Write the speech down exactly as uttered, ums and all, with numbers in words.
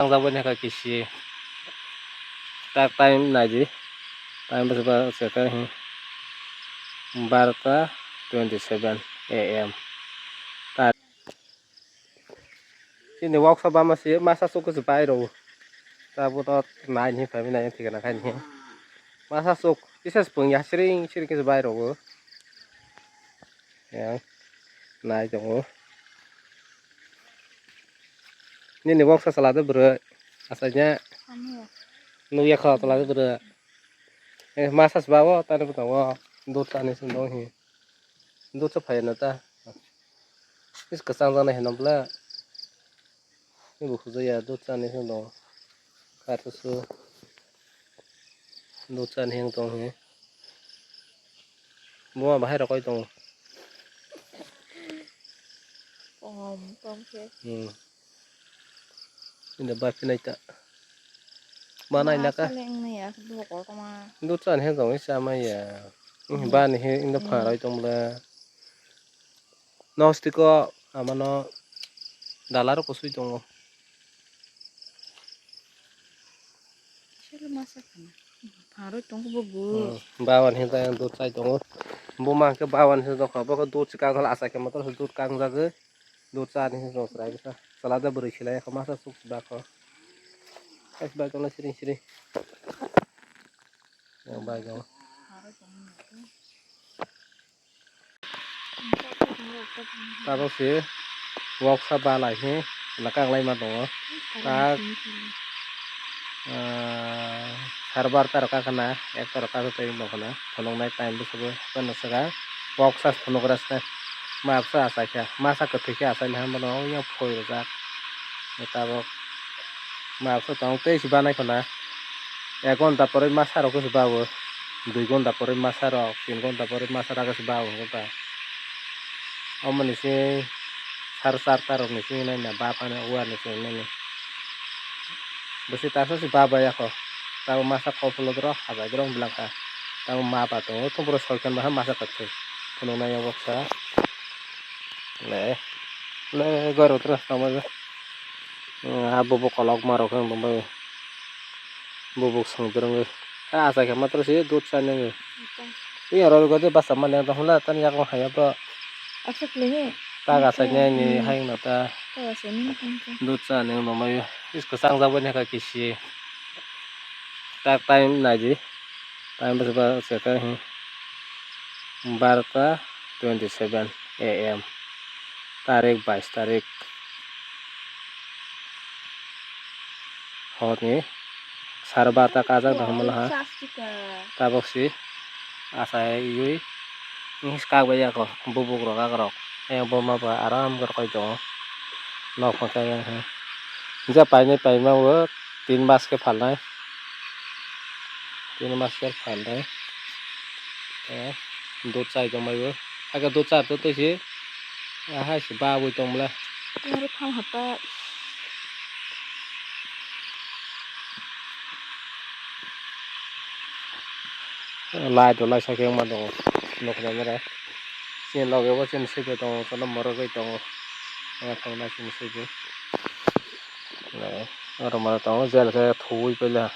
Tangjak bai nai kha kisi. Tak time nai di. Time bwswk ba se khe, hmm. Barota twenty seven A M. Ta-, chini woksa bama se masa chukhu se bai rw. Tabuk to nai ni phai nai thik na khai ni. Masa chuk kisa se pung ya siring siring khe se bai rw. Yang nai tongo. Nini woksa chwla de bwrwi. Achaina. Nukya kho chwla de bwrwi. Eh, masa se ba o, tani bo tongo. Dut chani se dong hi. Dut se phai na ta. Is kwchang jani hino bwle. Ni bo khujaya dut chani se dong. Kha to su. Dut chani heng tong hi. Buma bahai rok oi tongo. Om, tong khe. Hmm. Inda ba pinai ta. Ba nai na ka. Sale wng nai ya, bo kotor ma. Dut chani heng tong isa ma ya. Hmm. Ba ni he inda pha roi tong bwle. Nostiko amano dala rok kusui tongo. Sele masa khana. Pharoi tongo bo bo. Hmm, bawan hinta yang dut chai tongo. Buma hwnkhe bawan hinta tongkha. Bokhe dut se kangjak achai khe motor se dut kangjagwi. Dut chani hinwi tong chwrai bwsa. Chwla de bwrwi silai kha masa chuk bakho. Bai tongo siring siring. Yang bai tongo. Tabuk se woksa balai he lakang lai ma tongo. Tak, ah, sar barta rok kakana, ekta rok kakana tei nokna phunuknai time bwswk bo phano swkang woksa phunukra se. Masa achaikha, masa kwthwikhe achaina hinwi bono yang phoi rwjak. Tabuk masa tong tei se banai khwna. Ek ghonta porwi masa rok se bawo, dui ghonta porwi masa rok, tin ghonta porwi masa rok se bawo wngkha. Omo ni se sar charta rok ni simi nai na ba phano uar ni simi nai. Bwswi taksa se ba bai ya kho. Tabuk masa kok phulok rok hajai rok bwlangkha. Tabuk ma ba tongo, thumphuru soi khan bahai masa kwthwi. Phunuknai o boksa. Le, le, goro tra tamo je. Hmm, ha bubuk kolok ma rok wng tong bai. Bubuk swng dorong. Ha, achai khe matro se dut chani wng. Ita. Iya, oro gode basa mani ang tong hwnla, tani yakung hai abo. Aswk le he. Tak achai ni ani hai wngna ta. Tak achai ni tong khe. Dut chani wng tong bai. Is kwchang jak bai nai kha kisi. Tak time nai di. Time bwswk ba se khe, hmm. Barota twenty seven A M. Tarik bais tarik. Horni sar barta kajak da hwnmano ha. Tabok si achaiwi kak bai ya kho bubuk rok ak rok. Ayang buma bai aram khe rwkoi tongo. Nok phankhe ayang khe. Je painai paima o tin mas khe phalnai. Tin mas khe phalnai. Eh, dut chai tongmai o. Hakhe dut char twi twi si. Ahai se babwi tong bwle. Aro tham hata. Light rok naisai khe wngma tongo. Nukhnai nw re. Chini loge bo chini swipe tongo, kono morogwi tongo. Oro thangna chini swipe. Oro ma tongo, jel khe thuwi paila.